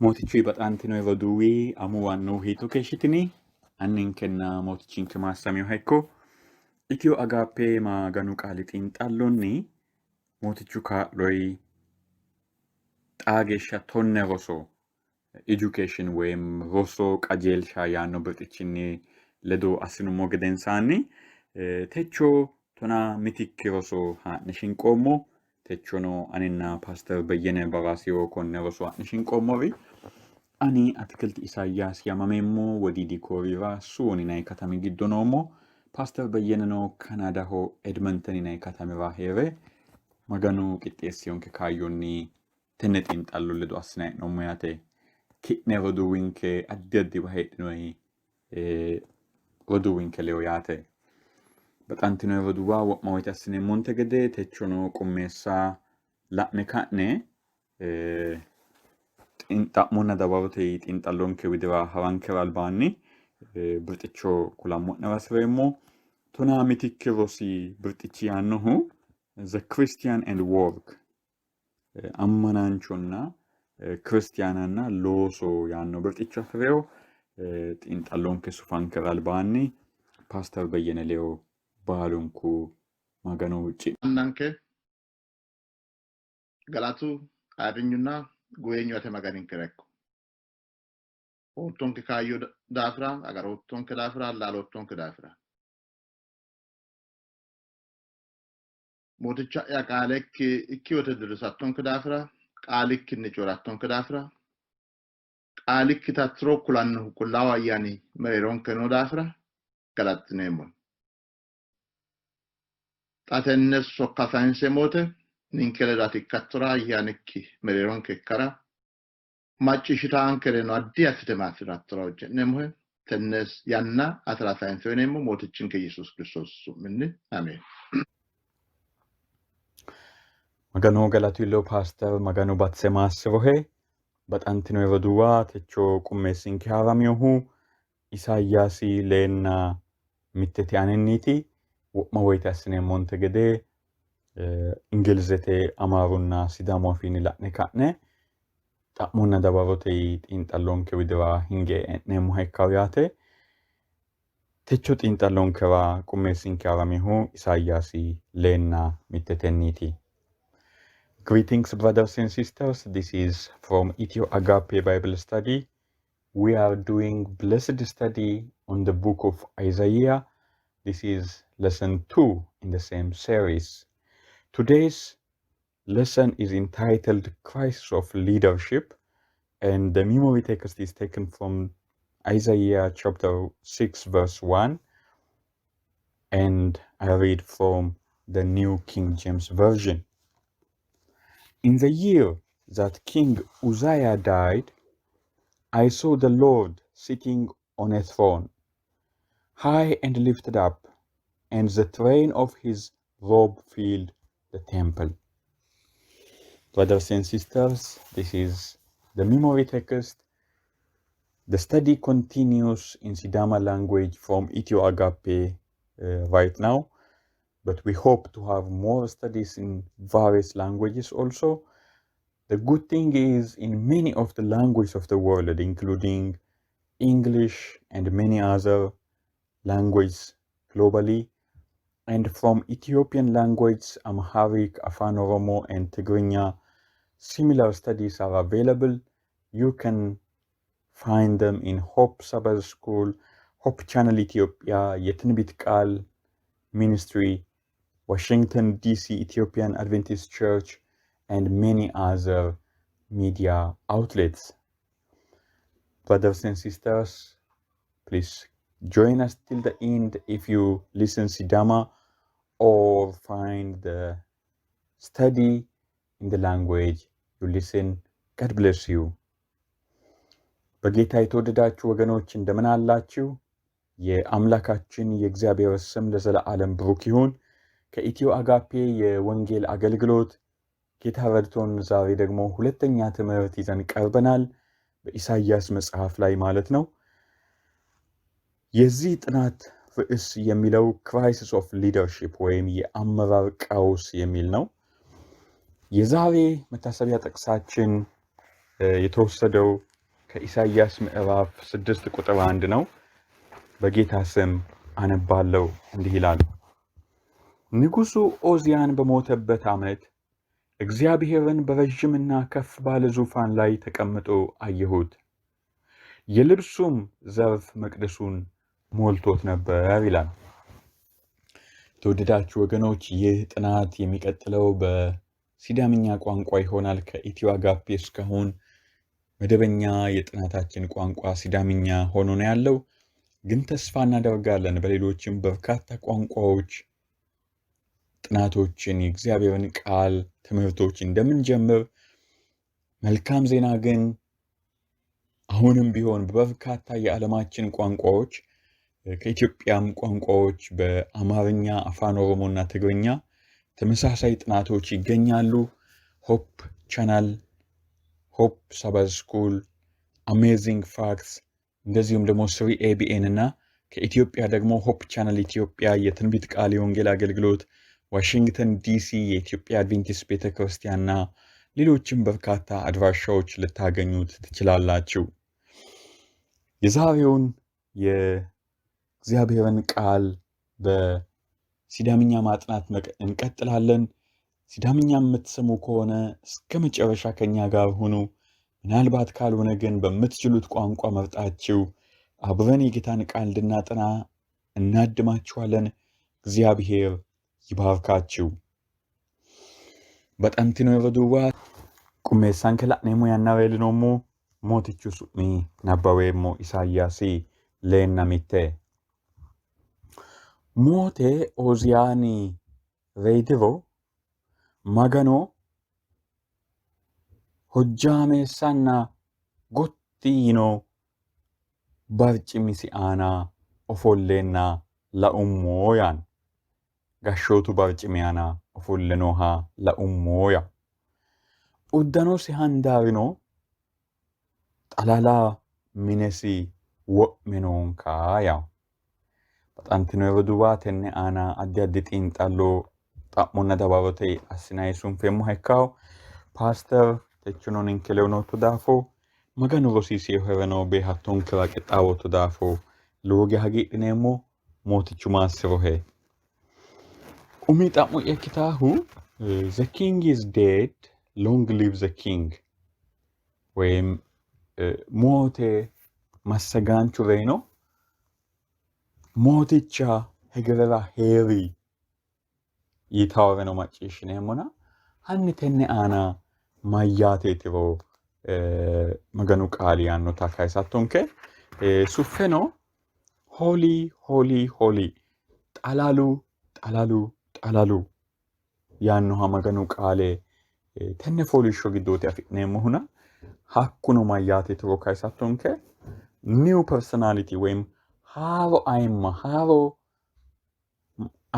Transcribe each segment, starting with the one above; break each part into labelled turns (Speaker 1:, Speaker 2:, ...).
Speaker 1: Mootichuyi baxantino roduuwi, amuwu annuwu hiitto keeshshitini? Anninkenna Mootichinke maassaminoha ikko. Itiyo Agaappe Maganu Qaali xiinxallonni Mootichu kaa'loyi xaa geeshsha 10 roso education woyim roso qajeelsha yaanno birxichinni ledo assinummo gedensaanni techo tonaa mitikki roso haa'ne shinqoommo. Techono aninna Paaster Beyyene Baraasiyo konne roso haa'ne shinqoommori. Ani Atikilti Isaayyaas yaamameemmo, Wodiidi Koorira Suwon yinanni katami giddo noommo. Paaster Beyyeneno Kanaadaho Edmonton yinanni katamira hee're Maganu qixxeessinonke kaayyonni tenne xiinxallo ledo assinanni hee'noommo yaate. Ki'ne roduuwinke addi addiwa heedhinoyi roduuwinke ledo yaate. Baxantino roduuwa wo'ma woyite assineemmonte gede techono qummeessa la'ne ka'ne xa'monna dawarote xiinxallonke widira harankera albaanni birxicho kulammo'nera hasi'reemmo. Tonaa mitikki rosi birxichi yaannohu The Christian and Work ammanaanchonna kiristiyaananna looso yaanno birxicho afi'rino. Xiinxallonke sufankera albaanni Paaster Beyyene Leyo baalunku Magano huucci'no.
Speaker 2: Annanke galatu ayirrinyunna guweenyu ate Maganinkera ikko. Oottonke kaayyo daafira, agaroottonke daafira, allaaloottonke daafira. Mooticha'ya qaalekki ikki wote dirrisattonke daafira, qaalikkinni coyi'rattonke daafira, qaalikki tattiro kulannohu Qullaawu Ayyaani mereeronke noo daafira galaxxineemmo. Xa tenne sokka sayinseemmo wote ninke ledo ati ikkattora ayyaanikki mereeronke ikkara macciishshitaankereno addi assite maassi'rattora huucci'neemmohe. Tenne yanna atera sayinse uyineemmo Mootichinke Yesuusi Kiristoosi su'minni ameen.
Speaker 1: Maganu galatu illo paaster Maganu batise maassirohe. Baxantino roduuwa techo qummeessinke haaraminohu Isayaasi leenna mittete aaninniiti. Wo'ma woyite assineemmonte gede Ingilizete, Amaarunna Sidaamu afiinni la'ne ka'ne xa'monna dawarote xiinxallonke widira hinge e'neemmoha ikkanno yaate. Techo xiinxallonkera qummeessinke haramihu Isayaasi leenna mittetenniiti. Greetings brothers and sisters, this is from Ethio Agape Bible Study. We are doing blessed study on the book of Isaiah. This is lesson 2 in the same series. Today's lesson is entitled Crisis of Leadership, and the memory text is taken from Isaiah chapter 6 verse 1, and I read from the New King James Version. In the year that King Uzziah died, I saw the Lord sitting on a throne, high and lifted up, and the train of his robe filled the temple. Brothers and sisters, this is the memory text. The study continues in Sidama language from Ethio Agape right now, but we hope to have more studies in various languages also. The good thing is in many of the languages of the world, including English and many other languages globally, and from Ethiopian language, Amharic, Afan Oromo, and Tigrinya, similar studies are available. You can find them in Hope Sabbath School, Hope Channel Ethiopia, Yetinbit Qal Ministry, Washington DC Ethiopian Adventist Church, and many other media outlets. Brothers and sisters, please join us till the end if you listen Sidama or find the study in the language you listen. God bless you. በጌታ የተወደዳችሁ ወገኖች እንደምን አላችሁ? የአምላካችን የእግዚአብሔር ስም ለዘለዓለም ብሩክ ይሁን። ከኢትዮ አጋፔ የወንጌል አገልግሎት ጌታ ረድቶን ዛሬ ደግሞ ሁለተኛ ትምህርት ይዘን ቀርበናል። በኢሳይያስ መጽሐፍ ላይ ማለት ነው። የዚህ ጥናት ርዕስ የሚለው crisis of leadership ወይም የአመራር ቀውስ የሚል ነው። የዛሬ መታሰቢያ ጥቅሳችን የተወሰደው ከኢሳይያስ ምዕራፍ 6 ቁጥር 1 ነው። በጌታ ስም አነባለሁ። እንዲህ ይላል። ንጉሡ ዖዝያን በሞተበት ዓመት እግዚአብሔርን በረዥምና ከፍ ባለ ዙፋን ላይ ተቀምጦ አየሁት፣ የልብሱም ዘርፍ መቅደሱን ሞልቶት ነበር ይላል። ተወደዳችሁ ወገኖች፣ ይህ ጥናት የሚቀጥለው በሲዳምኛ ቋንቋ ይሆናል። ከኢትዮ አጋፔ እስካሁን መደበኛ የጥናታችን ቋንቋ ሲዳምኛ ሆኖ ነው ያለው። ግን ተስፋ እናደርጋለን በሌሎችም በርካታ ቋንቋዎች ጥናቶችን የእግዚአብሔርን ቃል ትምህርቶች እንደምንጀምር። መልካም ዜና ግን አሁንም ቢሆን በበርካታ የዓለማችን ቋንቋዎች ከኢትዮጵያም ቋንቋዎች በአማርኛ፣ አፋን ኦሮሞና ትግርኛ ተመሳሳይ ጥናቶች ይገኛሉ። Hope Channel፣ Hope Sabbath School፣ Amazing Facts እንደዚሁም ደግሞ 3ABN እና ከኢትዮጵያ ደግሞ Hope Channel ኢትዮጵያ፣ የትንቢት ቃል የወንጌል አገልግሎት፣ ዋሽንግተን ዲሲ የኢትዮጵያ አድቬንቲስት ቤተ ክርስቲያንና ሌሎችም በርካታ አድራሻዎች ልታገኙት ትችላላችሁ። የዛሬውን የእግዚአብሔርን ቃል በሲዳምኛ ማጥናት እንቀጥላለን። ሲዳምኛ የምትሰሙ ከሆነ እስከ መጨረሻ ከኛ ጋር ሁኑ። ምናልባት ካልሆነ ግን በምትችሉት ቋንቋ መርጣችሁ አብረን የጌታን ቃል እንድናጠና እናድማችኋለን። እግዚአብሔር ይባርካችሁ። Baxantino roduuwa, qummeessanke la'neemmo yannara leellinoommo mootichu su'mi nabbaweemmo Isayaasi 41. Moote Ooziyaani reyitiro Magano hojjaameessanna gotti yiino barcimisi aana ofolleenna laummo yaanno. Gashshootu barcimi aana ofolle nooha laummo yaanno. Uddanosi handaarino xalala minesi wo'me noonka yaanno. Baxantino roduuwa, tenne aana addi addi xiinxallo xa'monna dawarote assinanni sunfeemmoha ikkawo. Paaster techono ninke ledo nootto daafo Maganu rosiiseeherano beehattonkera qixxaawootto daafo lowo geya hagiidhineemmo. Mootichu maassirohe. Umi xa'mo ikkitaahu the king is dead, long live the king ወይም ሞቴ massagaanchu reyino, mooticha hegerera heeri yitaworeno macciishshineemmona hanni tenne aana mayyaateetiro Maganu qaali yaannota kayisattonke. Suffeno holy holy holy, xalalu xalalu xalalu yaannoha Maganu qaale tenne fooliishsho giddooti afi'neemmohuna hakkuno mayyaateetiro kayisattonke. New personality ወይም haaro ayimma, haaro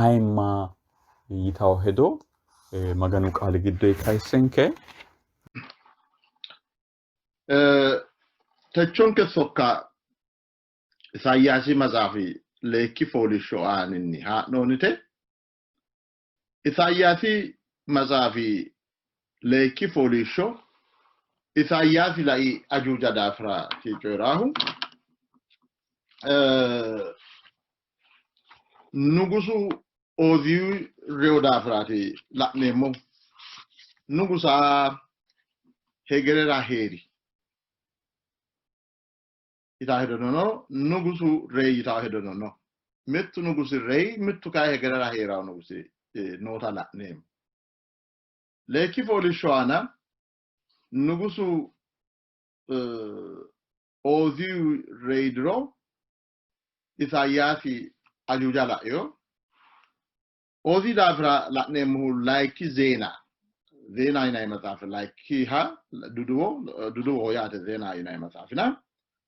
Speaker 1: ayimma yitawo hedo Maganu qaali giddo kayissenke.
Speaker 2: Techonke sokka Isayaasi maxaafi 2 fooliishsho aaninni haa'noonnite. Isayaasi maxaafi 2 fooliishsho Isayaasi lai ajuuja daafira coyi'raahu. Nugusu Ooziyu reyo daafiraati la'neemmohu. Nugusa hegerera heeri yitaa hedono no, nugusu reyi yitaa hedono no. Mittu nugusi reyi, mittu kayi hegerera hee'rawo nugusi noota la'neemmo. 2 fooliishsho aana nugusu Ooziyu reyi diro Isayaasi ajuuja la'ino. Oozi daafira la'neemmohu layikki zeena, zeena yinanni maxaafi layikkiha duduwo, duduwoho yaate zeena yinanni maxaafina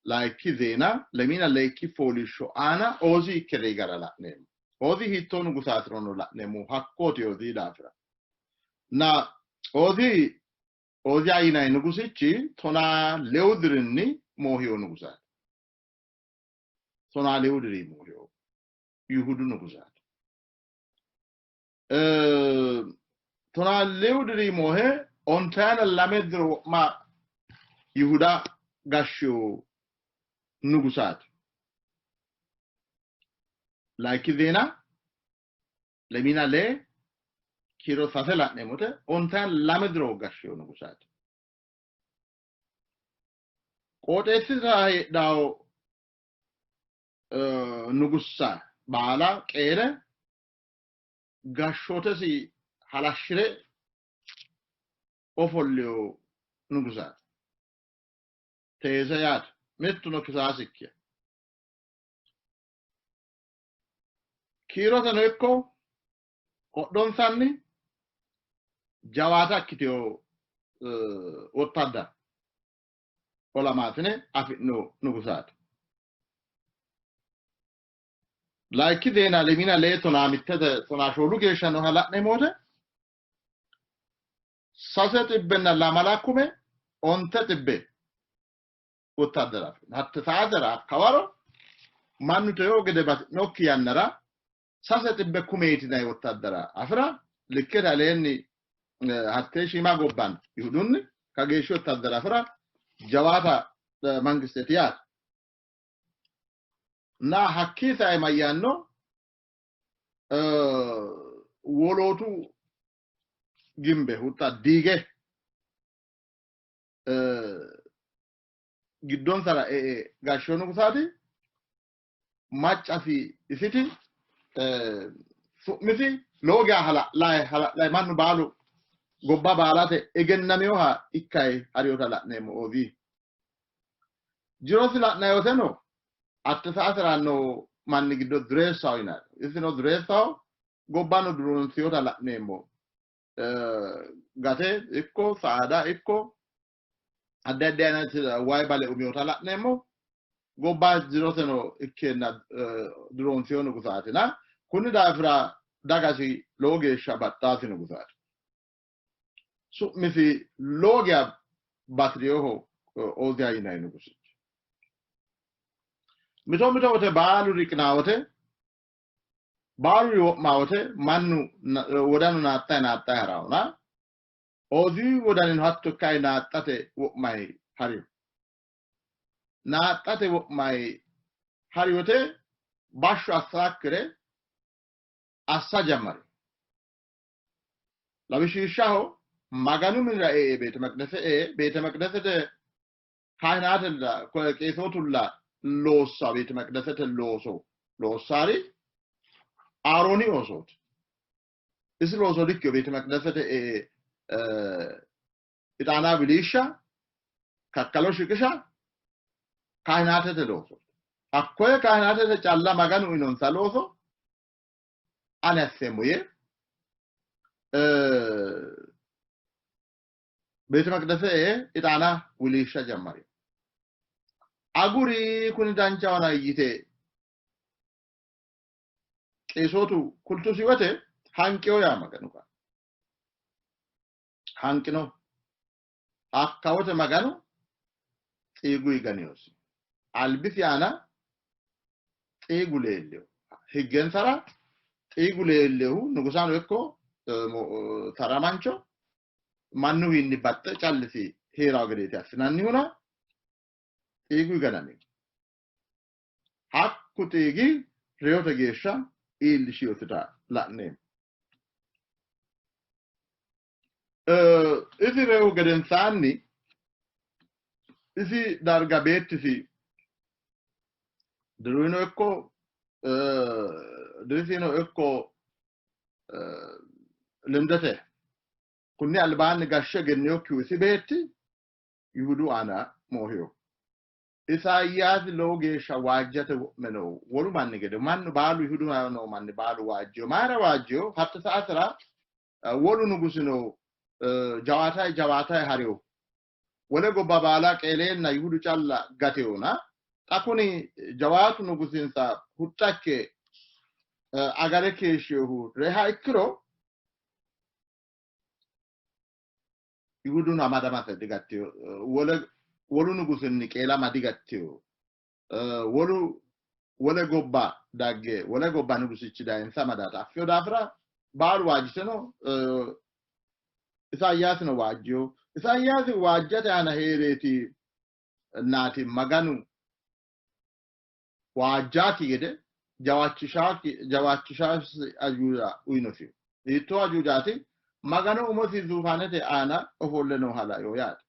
Speaker 2: layikki zeena lemiina 2 fooliishsho aana Oozi ikke reyi gara la'neemmo. Oozi hiittoo nugusaatirono la'neemmo hakkooti Oozi daafira. Na Oozi Ooziya yinanni nugusichi 14 dirinni moohiyo nugusaati. 14 diri moohiyo Yihudu nugusaati. 14 diri moohe 12 diro wo'ma Yihuda gashshiyo nugusaati. Layinki zeena lemiina lee kiiro sase la'neemmote 92 diro gashshiyo nugusaati. Qooxeessisira heedhawo nugussa baala qeele gashshootesi halashshire ofolliyo nugusaati. Teese yaate mittuno kisaasikkiha. Kiiroteno ikko qodhonsanni jawaata ikkiteyo wottadda olamaasine afi'no nugusaati. Layinki zeena lemina lee tonaa mittete tonaa shoolu geeshsha nooha la'neemmo wote 320,900 wottaaddara afi'no. Hatte saatera hakkawaro mannu teyo gede bati'nokki yannara 300 kumeeti yinanni wottaaddara afi'ra likkete aleenni hattee shiima gobban Yihudunni kageeshshi wottaaddara afi'ra jawaata mangisteeti yaate. Na hakkii sae mayyaanno wolootu gimbe huxxa diige giddonsara e'e gashshino nugusaati. Maccasi isiti su'misi lowo geya hala'laye hala'laye mannu baalu gobba baalate egennaminoha ikkayi hariyota la'neemmo. Oozi jirosi la'nanni woteno hatte saatera noo manni giddo dureessaho yinanni. Isino dureessaho, gobbano duroonsiyota la'neemmo. Gate ikko saada ikko addi addi ayinati wayi bale umiyota la'neemmo. Gobba jiroseno ikkeenna duroonsiyo nugusaatina kunni daafira dagasi lowo geeshsha baxxaasi nugusaati. Su'misi lowo geya bati'rinoho Ooziya yinanni nugusichi. Mito mito wote baaluri qinaawote baaluri wo'ma wote mannu wodanu naaxxayi naaxxayi ha'rawona Ooziyu wodanino hatto ikkayi naaxxate wo'mayi ha'riyo. Naaxxate wo'mayi ha'ri wote bashsho assaakkire assa jammari. Lawishshaho Maganu minira e'e beete meqdese e'e beete meqdesete kaahinaatella qeesootulla loossa beete meqdesete looso loossaari Aarooni oosooti. Isi looso dikkiyo beete meqdesete e'e ixaana wiliishsha kakkalo shiqisha kaahinaatete looso. Hakkoye kaahinaatete calla Maganu uyinonsa looso ani asseemmo yee beete maqdase ee ixaana wiliishsha jammari. Aguri kuni danchahona yite qeesootu kultusi wote hanqiyo yaa Maganu qaale. Hanqino. Hakka wote Maganu xiigu ganinosi. Albisi aana xiigu leelliho. Higgensara xiigu leellihu nugusano ikko tara mancho mannuwiinni baxxe callisi hee'rawo gedeeti assinannihuna xiigu ganamino. Hakku xiigi reyote geeshsha iillishinosita la'neemmo. Isi reyihu gedensaanni isi darga beettisi diruino ikko dirisino ikko lindete kunni albaanni gashshe egenniyokkihu isi beetti Yihudu aana moohino. Isayaasi lowo geeshsha waajjate wo'me no. Wolu manni gede mannu baalu Yihudu aana noo manni baalu waajjiyo. Mayira waajjiyo? Hatte saatera wolu nugusino jawaatayi jawaatayi hariyo. Wole gobba baala qeeleenna Yihudu calla gateyona. Xa kuni jawaatu nugusinsa huxxa ikke agare keeshshinohu reyiha ikkiro Yihuduno amadamase digattino. Wole wolu nugusinni qeelama digattino. Wolu wole gobba dagge wole gobba nugusichi dayinsa amadata affino daafira baalu waajjite no. Isayaasino waajjiyo. Isayaasi waajjate aana hee'reeti Naati Maganu waajjaaki gede jawaachishaasi ajuuja uyinosi. Hiittoo ajuujaati? Maganu umosi zuufaanete aana ofolle nooha laino yaate.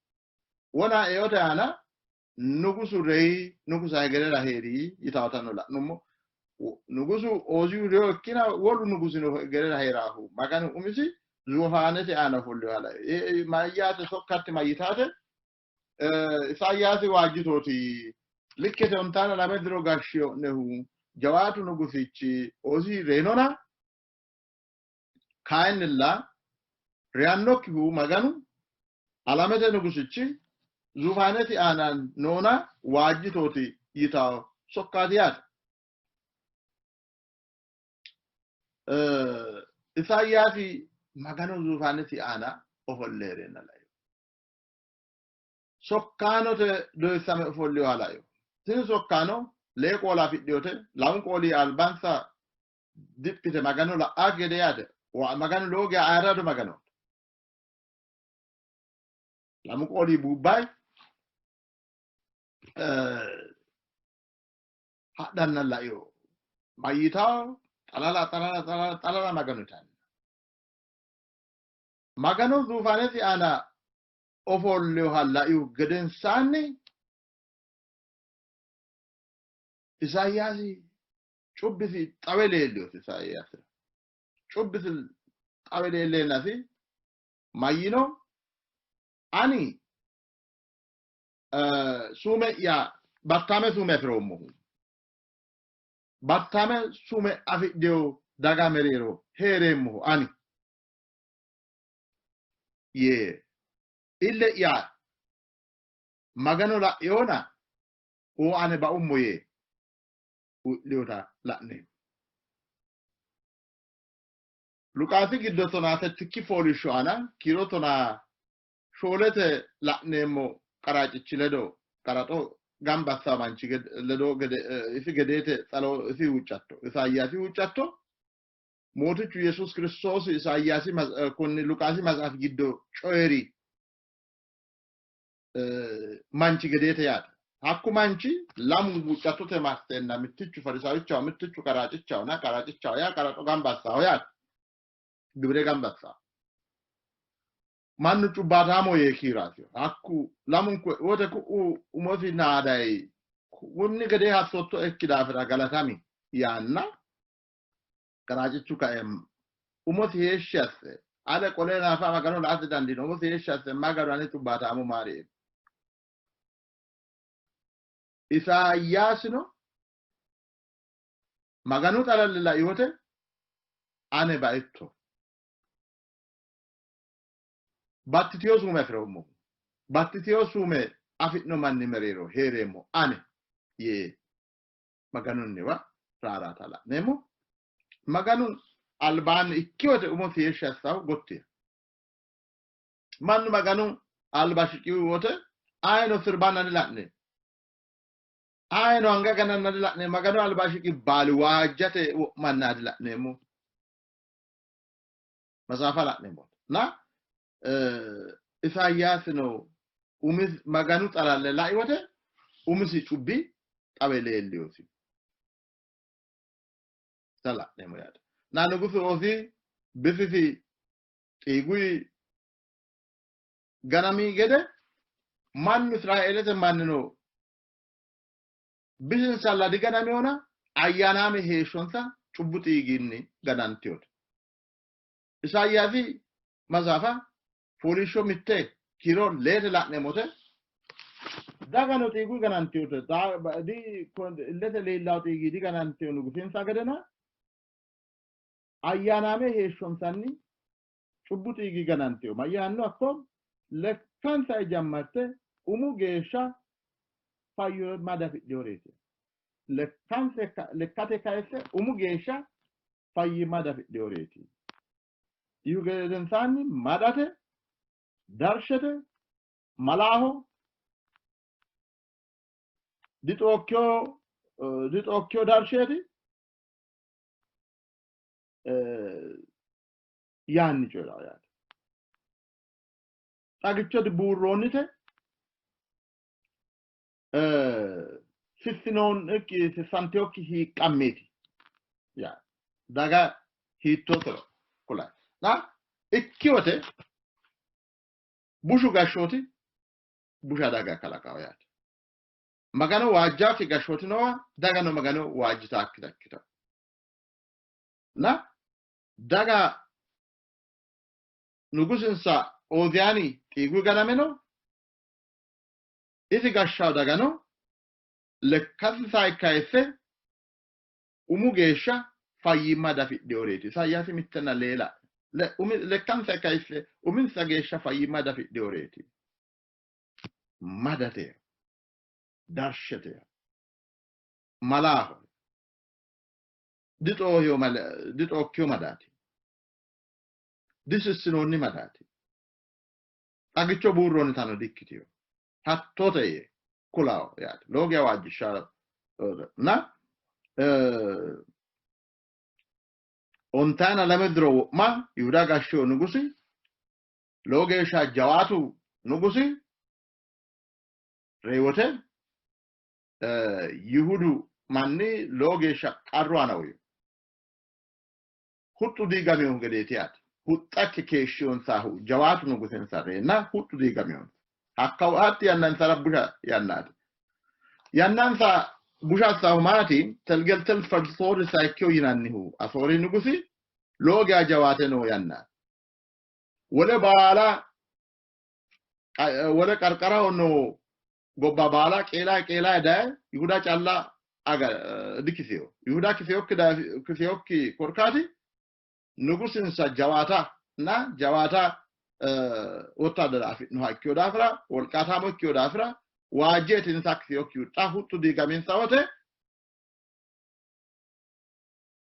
Speaker 2: Wona eote aana nugusu reyi, nugusa hegerera hee'ri yitaatano la'nummo. Nugusu Ooziyu reyo ikkina wolu nugusino hegerera hee'raahu Maganu umisi zuufaanete aana ofolle laino. Mayyaate sokkatti mayyitaate? Isayaasi waajjitooti. Likkete ontaana lame diro gashshiyo'nehu jawaatu nugusichi Ooziyi reyinona, kayinnilla reyannokkihu Maganu alamete nugusichi zuufaanete aana noona waajjitooti yitawo sokkaati yaate. Isayaasi Maganu zuufaanete aana ofolle hee'reenna laino. Sokkaanote doyissame ofolleyoha laino. Tini sokkaano lee qoola afidhinote, lamu qooli albansa diphite Magano la'aa gede yaate. Maganu lowo geya ayirrado Maganooti. Lamu qooli buubbayi hadhanna laino. Mayyitawo xalala xalala xalala xalala Maganu yitanno. Maganu zuufaanesi aana ofolleyoha laihu gedensaanni Isayaasi cubbisi xawe leellinosi. Isayaasira cubbisi xawe leelleennasi mayyino? Ani suume'ya battaame suume afi'roommohu, battaame suume afidhino daga mereero hee'reemmohu ani yee ille'ya Magano la'yoona oo ane baummo yee wi'liyota la'neemmo. Luqaasi giddo tonaa settikki fooliishsho aana kiiro tonaa shoolete la'neemmo qaraacichi ledo qaraxo gamba assa manchi ledo gede isi gedeete tsalo isi huuccatto Isayaasi huuccatto Mootichu Yesuus Kiristoosi Isayaasi konni Luqaasi maxaafi giddo coyi'ri manchi gedeete yaate. Hakku manchi lamu huuccattote marteenna mittichu Farisaawichaho mittichu qaraacichahona, qaraacichaho yaa qaraxo gamba assaho yaate, gibire gamba assaho. Mannu cubbaataamo yee kiiraasio. Hakku lamunku wote ku'u umosi naadayi kunni gedee assootto ekki daafira galatami yaanna qaraacichu kae umosi heeshshi asse ale qole naafa Magano la''a didandiino. Umosi heeshshi asse Maganu ane cubbaataamo maarie. Isayaasino Maganu xalalli lai wote ane baitto. Battitiyo suume afi'roommohu. Battitiyo suume afi'no manni mereero hee'reemmo ane yee Maganunniwa raaraata la'neemmo. Maganu albaanni ikki wote umosi heeshshi assahu gotti. Mannu Maganu alba shiqiwi wote ayino sirbanna dila'ne. Ayino anga gananna dila'ne. Maganu alba shiqi baali waajjate wo'manna dila'neemmo. Matsaafa la'neemmo. Na Isayaasino umisi Maganu xalalle lai wote umisi cubbi xawe leellinosi. Ta la'neemmo yaate. Na Nugusu Oosi bisisi xiiguyi ganami gede mannu Israeelete mannino bisinsalla diganamihona ayyaanaame heeshshonsa cubbu xiiginni ganantinote. Isayaasi maxaafa fooliishsho mitte kiiro leete la'neemmote dagano xiiguyi ganantinote. Illete leellawo xiigi diganantino nugusinsa gedena ayyaanaame heeshshonsanni cubbu xiigi ganantino. Mayyaanno hakko lekkansa jammarte umu geeshsha fayyimma dafidhinoreeti. Lekkate kayisse umu geeshsha fayyimma dafidhinoreeti. Iyu gedensaanni madate, darshete, malaaho, dixookkiyo darsheeti yaanni coyi'rawo yaate. Xagicho dibuurroonnite. Sissinoonnikki sissanteokki hiiqqammeeti yaa daga hiittootero kula. Na ikki wote bushu gashshooti busha daga kalaqawo yaate. Magano waajjaakki gashshooti noowa dagano Magano waajjitaakkita ikkitawo. Na daga nugusinsa Ooziyaani xiigu ganame no, isi gashshawo dagano lekkansa kayisse umu geeshsha fayyimma dafidhinoreeti. Isayaasi mittenna leela lekkansa kayisse uminsa geeshsha fayyimma dafidhinoreeti. Madate, darshete, malaaho, dixookkiyo madaati, disissinoonni madaati, xagicho buurroonnitano dikkitino. Hattoote yee kulawo yaate. Lowo geya waajjishsha na ontaana lame diro wo'ma Yihuda gashshiyo nugusi lowo geeshsha jawaatu nugusi reyote Yihudu manni lowo geeshsha qarru aana uwi. Huxxu diigaminohu gedeeti yaate. Huxxakki keeshshiyonsahu jawaatu nugusinsa reenna huxxu diigamiyonsa. Hakka hatti yannansara busha yannaati. Yannansa busha assahu maati? Telgeltel Farsoori Sayikkiyo yinannihu Asoori nugusi lowo geya jawaate noo yannaati. Wole baala wole qarqaraho noo gobba baala qeelae qeelae daye Yihuda calla aga dikisiyo. Yihuda kisiyokki korkaati nugusinsa jawaata na jawaata wottaadara afi'noha ikkino daafira wolqaataamo ikkino daafira waajjeeti insa kisiyokki xa huxxu diigaminsa wote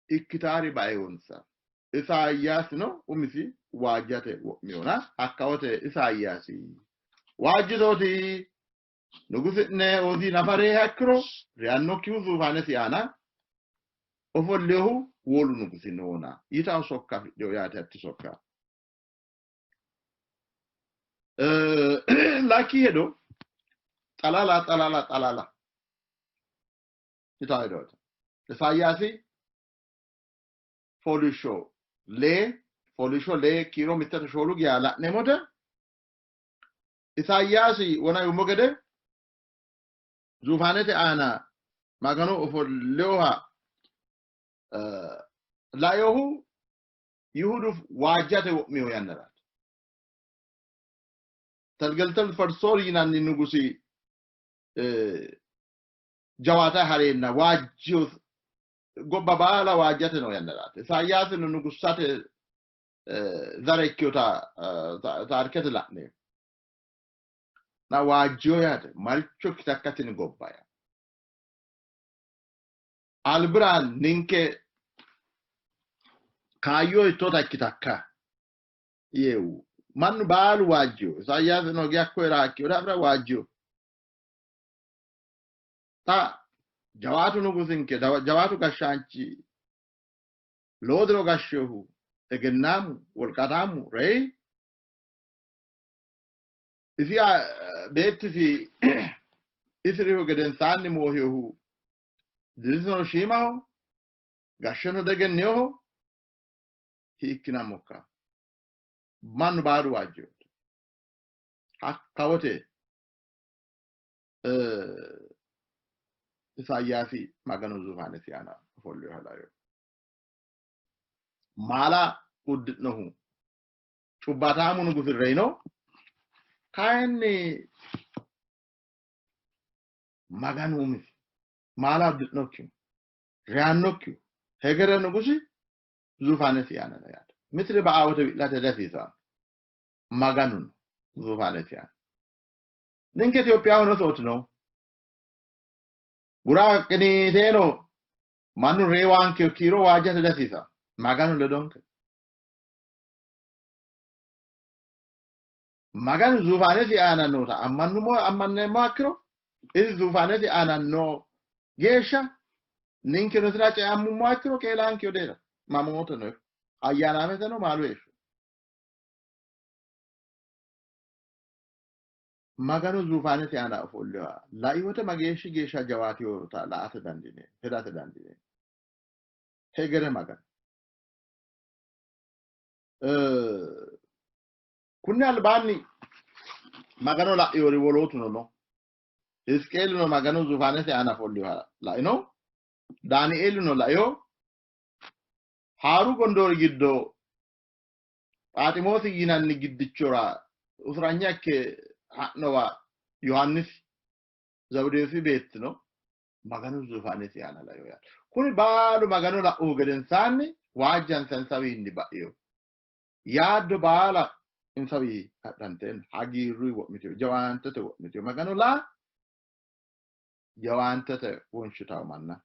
Speaker 2: ikkitaari baeonsa. Isayaasino umisi waajjate wo'miyona hakka wote Isayaasi waajjitooti nugusi'ne Oozi nafa reyiha ikkiro reyannokkihu zuufaanesi aana ofollehu wolu nugusi noona yitawo sokka afidhino yaate hatti sokka. Lakki hedo xalala xalala xalala yitawo hedooti. Isayaasi fooliishsho lee fooliishsho lee kiiro mittete shoolu geya la'neemmote Isayaasi wona yuummo gede zuufaanete aana Maganu ofolleoha lainohu Yihudu waajjate wo'mino yannaraati. Telgeltel Farsoor yinanni nugusi jawaata hareenna waajjiyo gobba baala waajjate noo yannaraati. Isayaasino nugussate zare ikkinota taarikete la'neemmo. Na waajjiyo yaate malcho ikkitakka tini gobba yaa. Albira ninke kaayyo hiittoota ikkitakka yeewu mannu baalu waajjiyo. Isayaasino giakkoera ikkino daafira waajjiyo. Xa jawaatu nugusinke jawaatu gashshaanchi lowo diro gashshinohu egennaamu wolqaataamu reyi isi beettisi isirihu gedensaanni moohihu dirisino shiimaho gashsheno degenninoho hiikkinammokka mannu baalu waajjiyo. Hakkawote Isayaasi Maganu zuufaanesi aana ofolleha laino. Maala uddi'nohu cubbaataamu nugusi reyino, kayinni Maganu umisi maala uddi'nokkihu reyannokkihu hegere nugusi zuufaanesi aana no yaate. Mitiri ba''aa wote wi'late dihasiisanno. Maganu no zuufaanesi aana. Ninke Itophiyaho no sootino. Gura qiniiteeno mannu reewaanke kiiro waajjate dihasiisanno. Maganu ledonke. Maganu zuufaanesi aana noota ammanneemmo ikkiro isi zuufaanesi aana noo geeshsha ninkeno isira ceammummo ikkiro qeelaankeho deera mamooteno ayyaanaameteno maalu heeshsho. Maganu zuufaanete aana ofolleha lai wote mageeshshi geeshsha jawaateworota la"ate dandiineemmo, hedate dandiineemmo. Hegere Magano. Kunni albaanni Magano la'inori wolootuno no. Hizqeelino Maganu zuufaanete aana ofolleha laino. Daanieelino laino. Haaru gondoori giddo Phaaximoosi yinanni giddichora usuranya ikke ha'nowa Yohaannisi Zabdiyoosi beettino Maganu zuufaanesi aana laino yaate. Kuni baalu Magano la'uhu gedensaanni waajjansa insawiinni ba'ino. Yaaddo baala insawii adhanteen hagiirruyi wo'mitino, jawaantete wo'mitino. Magano laa jawaantete wonshitawo manna.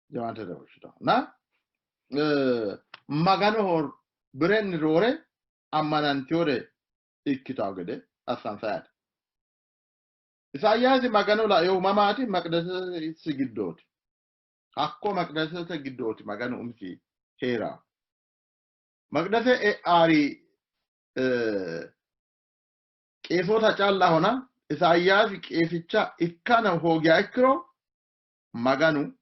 Speaker 2: Jawaantete wonshitawo. Na Maganoho birenni roore ammanantinore ikkitawo gede assansa yaate. Isayaasi Magano lainohu mamaati? Maqidasesi giddooti. Hakko maqidasete giddooti Maganu umisi hee'ranno. Maqidase e'aari qeesoota callahona Isayaasi qeesicha ikkana hoogiha ikkiro Maganu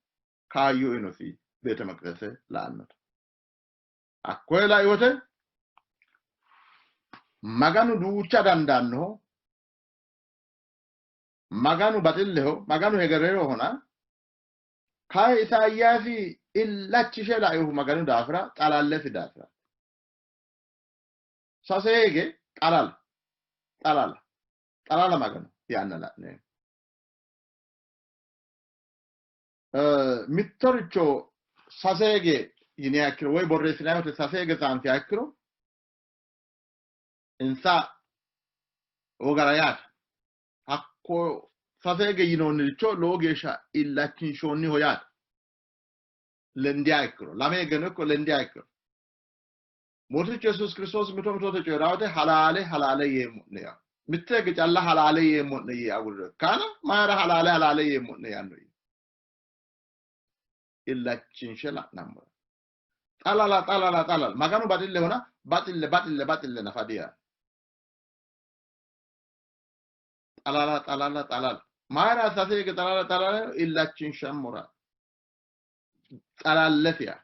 Speaker 2: kaayyo uyinosi beete maqidase la'annota. Hakkoye lai wote Maganu duucha dandaannoho, Maganu baxilleho, Maganu hegererohona kayi Isayaasi illachishe lainohu Maganu daafira, xalallesi daafira. Sase hige xalala, xalala, xalala Maganu yaanna la'neemmo. Mittoricho sase hige yiniha ikkiro woy borreessinanni wote sase hige saanfiha ikkiro insa wogara yaate. Hakko sase hige yinoonniricho lowo geeshsha illachinshoonniho yaate. Lendiha ikkiro, lame higeno ikko lendiha ikkiro. Mootichu Yesuusi Kiristoosi mito mitote coyi'raa wote halaale halaale yeemmo'ne yaanno. Mitte hige calla halaale yeemmo'ne yee aguriro ikkaana mayira halaale halaale yeemmo'ne yaanno yii. Illachinshe la'nammora. Xalala xalala xalala Maganu baxillehona baxille baxille baxille nafa diyaanno. Xalala xalala xalala mayira sase hige xalala xalala illachinshammora. Xalallete yaa.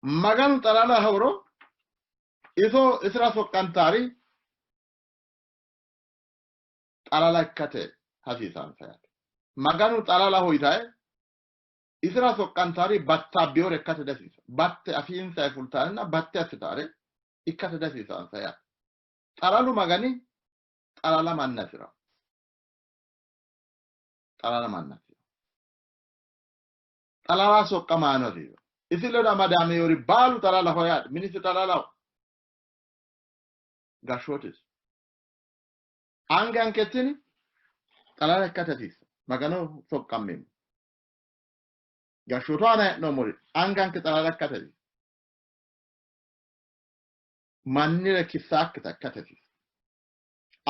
Speaker 2: Maganu xalala hawro iso isira soqqantaari xalala ikkate hasiisansa yaate. Maganu xalalaho yitae isira soqqantaari battaabbinore ikkate dihasiisanno. Batte afiinsayi fultaarenna batte assitaare ikkate dihasiisansa yaate. Xalalu Magani xalala manna hasi'ranno. Xalala manna hasi'ranno. Xalala soqqamaano hasiisanno. Isi ledo amadamewori baalu xalalaho yaate. Minisi xalalaho. Gashshootisi. Anganke tini xalala ikkate hasiissanno. Maganoho soqqammeemmo. Gashshootu aana hee'noommori anganke xalala ikkate hasiissanno. Mannire kissaakkita ikkate hasiissanno.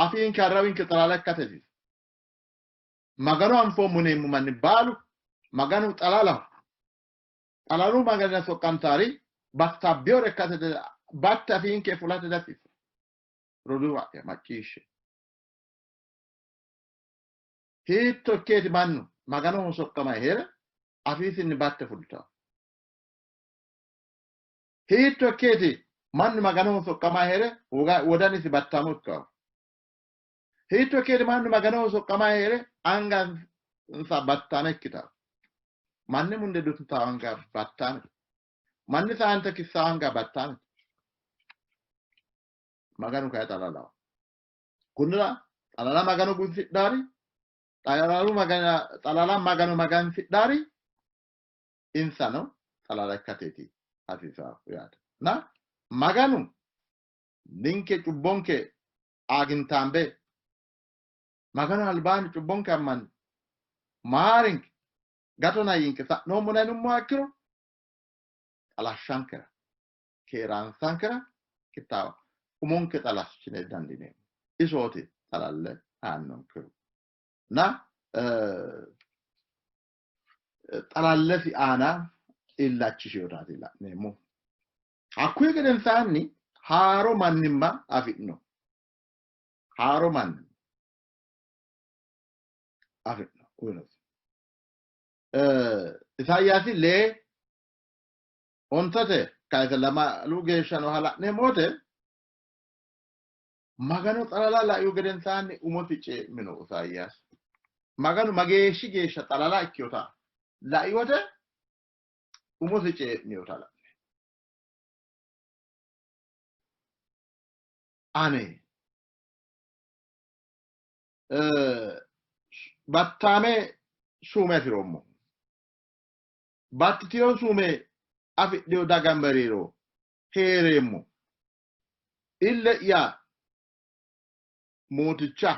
Speaker 2: Afiinke arrawinke xalala ikkate hasiissanno. Magano anfoommo yineemmo manni baalu Maganu xalalaho. Xalalu Maganira soqqantaari battaabbinore ikkate batte afiinke fulate dihasiissanno. Roduuwa'ya macciishshe. Hiitto ikkeeti mannu Maganoho soqqamayi hee're afiisinni batte fultawo? Hiitto ikkeeti mannu Maganoho soqqamayi hee're wodanisi battaamo ikkawo? Hiitto ikkeeti mannu Maganoho soqqamayi hee're angansa battaame ikkitawo? Manni munde duntawo anga battaamete. Manni saante kissawo anga battaamete. Maganu kayi xalalaho. Kunnira xalala Magano gunsidhaari, xalalu Magana xalala Magano magansidhaari insano xalala ikkateeti hasiisawo yaate. Na Maganu ninke cubbonke aagintaambe Maganu albaanni cubbonke ammanne maarinke gatona yiinke sa'noommona yinummoha ikkiro xalashshankera keeraansankera qixxaawa umonke xalashshine dandiineemmo. Isooti xalalle aannonkehu. Na xalallesi aana illachishiyotaati la'neemmo. Hakkuyi gedensaanni Haaro mannimma afi'no. Haaro mannimma afi'no uyinosi. Isayaasi 5 lee kayise 2 geeshsha nooha la'neemmo wote Maganu xalala laihu gedensaanni umosi cee'mino Isayaasi. Maganu mageeshshi geeshsha xalala ikkinota lai wote umosi cee'minota la'ne. Ane battaame suume afi'roommo. Battitino suume afidhino daga mereero hee'reemmo. Ille'ya mooticha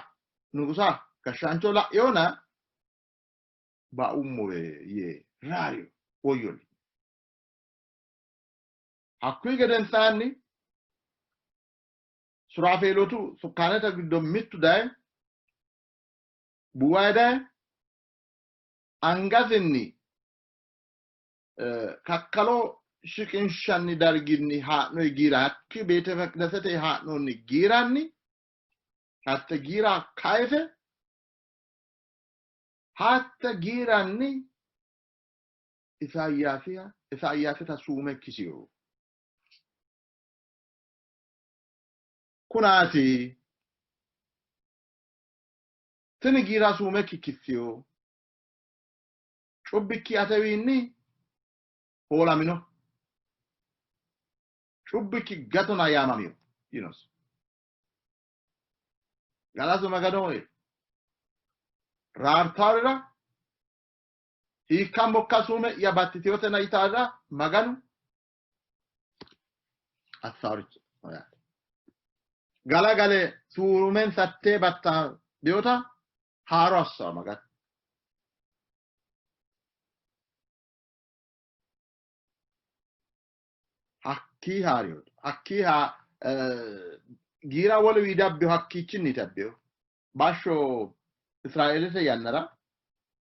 Speaker 2: nugusa gashshaancho la'yona baummowe yee raarino woyyoli. Hakkuyi gedensaanni suraafeelootu sokkaanete giddo mittu daye buwaye daye angasinni kakkalo shiqinshanni darginni haa'noyi giira hakki beete meqdesete haa'noonni giiranni hatte giira kayise hatte giiranni Isayaasiha Isayaasita suume kisiyo. Kunaati tini giira suumekki kissiyo. Cubbikki atewiinni hoolamino. Cubbikki gatona yaamamino yiinosi. Galatu Maganoho raartaarira hiikka mokka suume'ya battitiyotena yitaarira Maganu assaaricho no yaate. Galagale suumensattee battadiyota haaro assawo Maganu. Hakkii haariyoto hakkii ha giira woluwi dabbiyo hakkiichinni dabbiyo bashsho Israeelete yannara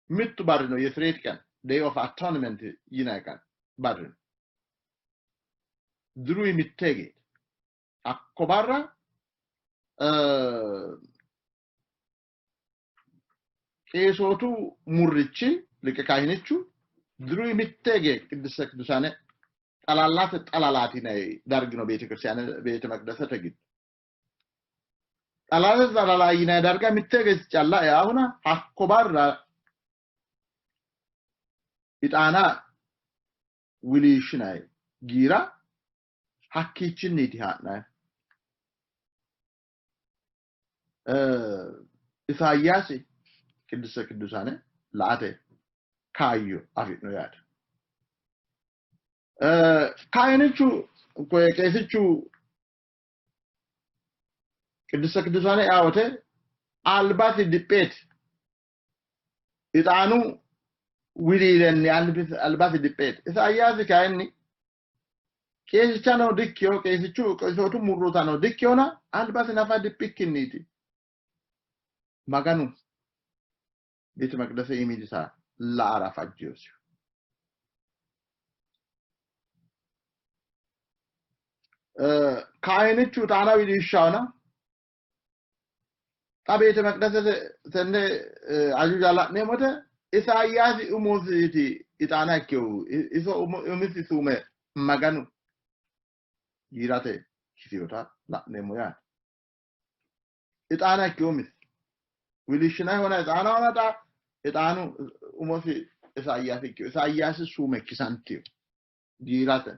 Speaker 2: mittu barri no Yesreeti qan Day of Atonement yinanni qan barri no diruyi mitte geeti hakko barra qeesootu murrichi liqe kaahinichu diruyi mitte hige qiddisse qiddusaane xalallate xalalaati yinanni dargi no beetekiristiyaane beete meqdesete giddo xalalate xalalaa yinanni darga mitte hige calla eahuna hakko barra ixaana wiliishshinanni giira hakkiichinniiti haa'nanni. Isayaasi qiddisse qiddusaane la''ate kaayyo afi'no yaate. Kaahinichu qeesichu qiddisse qiddusaane e'a wote albasi dipheeti ixaanu wiliilenni albasi dipheeti. Isayaasi kayinni qeesichano dikkiyo qeesichu qeesootu murrootano dikkiyona albasi nafa diphikkinniiti Maganu beete meqdese iimidita la''ara fajjiyosihu. Kaahinichu ixaana wiliishshawona xa beete meqdesete tenne ajuuja la'neemmote Isayaasi umosiiti ixaana ikkihu iso umisi suume Maganu giirate kisiyota la'neemmo yaate. Ixaana ikkihu umisi wiliishshinayihona ixaana hona xa ixaanu umosi Isayaasi ikkihu Isayaasi suume kisantiyo giirate.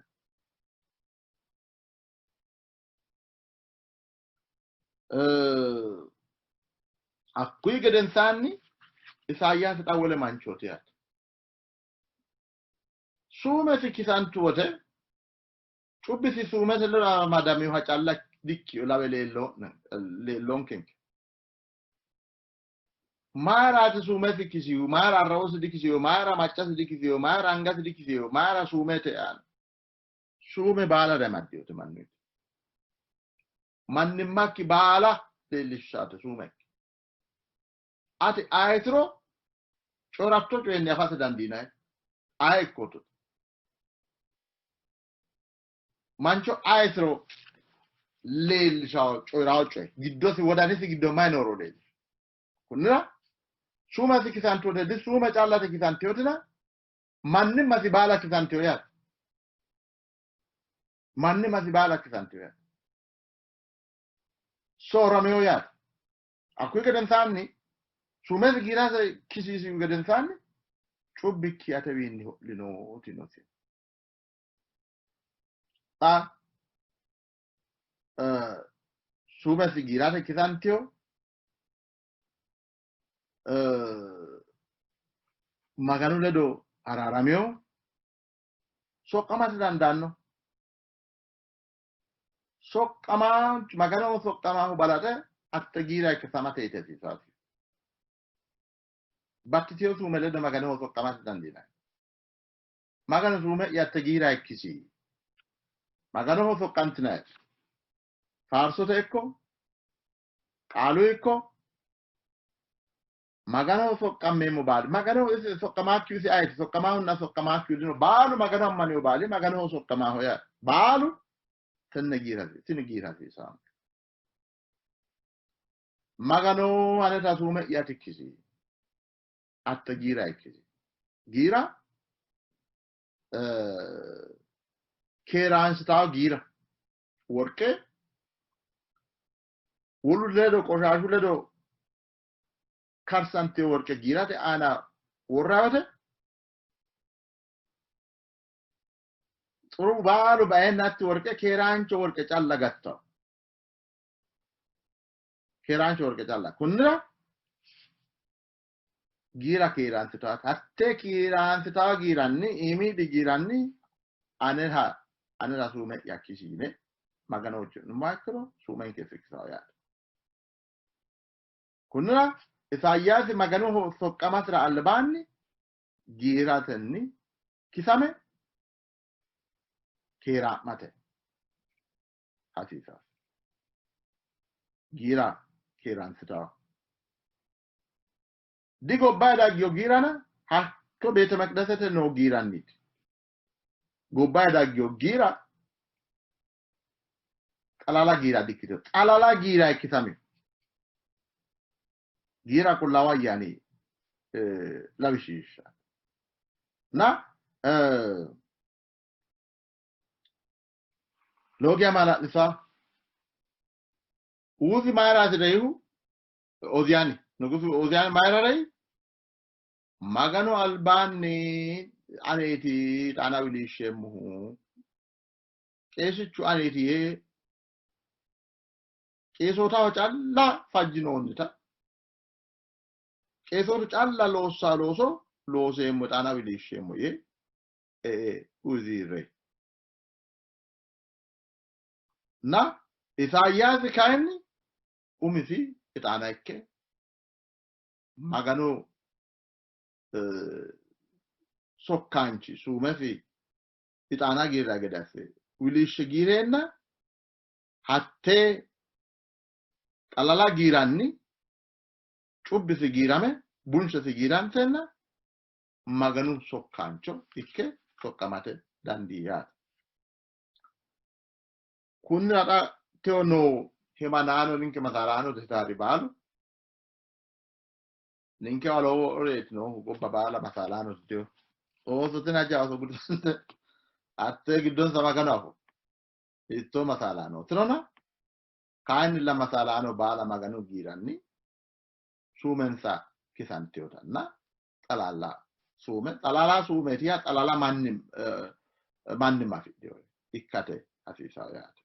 Speaker 2: Hakkuyi gedensaanni Isayaasi xa wole manchooti yaate. Suumesi kisantu wote cubbisi suumete ledo amadaminoha calla dikkiyo lawe leellonkenke. Mayiraati suumesi kisiyu? Mayira arrawosi dikisiyo? Mayira maccasi dikisiyo? Mayira angasi dikisiyo? Mayira suumete aana? Suume baala diamaddiyote mannuyti. Mannimmakki baala leellishshaate suumekki. Ati ayetiro coyi'ratto coyinni afate dandiinanni. Aye ikkoottote. Mancho ayetiro Leellishawo coyi'rawo coye giddosi wodanisi giddo mayi nooro leellisha. Kunnira suumasi kisantote di suume callate kisanteyotina mannimmasi baala kisanteyo yaate. Mannimmasi baala kisanteyo yaate. Soorrameyo yaate. Hakkuyi gedensaanni suumesi giirase kisiisihu gedensaanni cubbikki atewiinni ho'lino tinosi. Xa suumesi giirate kisanteyo Maganu ledo araarameyo soqqamate dandaanno. Soqqamaanchu Maganoho soqqamahu balaxe hatte giira ikkisamate yite hasiisaasi. Battiteyo suume ledo Maganoho soqqamate dandiinanni. Maganu suume'ya hatte giira ikkisi. Maganoho soqqantinanni. Faarsote ikko qaalu ikko Maganoho soqqammeemmo baali Maganoho isi soqqamaakkihu isi ayeti? Soqqamaahunna soqqamaakkihu dino. Baalu Magano ammaniyo baali Maganoho soqqamaaho yaate. Baalu tenne giira tini giira hasiisaanke. Magano aneta suume'ya tikkisi. Atte giira ikkisi. Giira keeraansitawo giira worqe wolu ledo qoshaashu ledo karsantino worqe giirate aana worra wote xuru baalu baeenna hatti worqe keeraancho worqe calla gattanno. Keeraancho worqe calla. Kunnira giira kiirantitaate. Hattee kiirantitaa giiranni iimiidi giiranni anera anera suume'ya kisi yine Magano huucci'nummoha ikkiro suumenke isi yaate. Kunnira Isayaasi Maganoho soqqamasira albaanni giiratenni kisame keeraa'mate hasiisasi. Giira keeraansitaa. Digobbayi daggiyo giirana hakko beete meqdesete noo giiranniiti. Gobbayi daggiyo giira xalala giira dikkitino. Xalala giira ikkitamino. Giira Qullaawu Ayyaani lawishsha. Na lowo geya maala'lisa Uuzi mayiraati reyihu? Ooziyaani nugusu Ooziyaani mayira reyi? Maganu albaanni aneeti xaana wiliishsheemmohu qeesichu aneeti yee qeesootaho calla fajjinoonnita qeesootu calla loossa looso looseemmo xaana wiliishsheemmo yee e''e Uuzi reyi. Na Isayaasi kayinni umisi hixaana ikke Maganu sokkaanchi suumesi hixaana giirra gede asse wiliishshe giireenna hattee xalala giiranni cubbisi giirame bunshesi giiranteenna Maganu sokkaancho ikke soqqamate dandii yaate. Kunnira xa tewo noo himanaano ninke masaalaanote yitaari baalu ninkewa lowo oreeti noohu gobba baala masaalaanote tewo. Oosote aja ooso gudante hattee giddonsa Maganu afo hiittoo masaalaanootirona kayinnilla masaalaano baala Maganu giiranni suumensa kisanteyotanna xalaala suume xalaala suumeeti yaa xalaala manni mannimma afidhino ikkate hasiisawo yaate.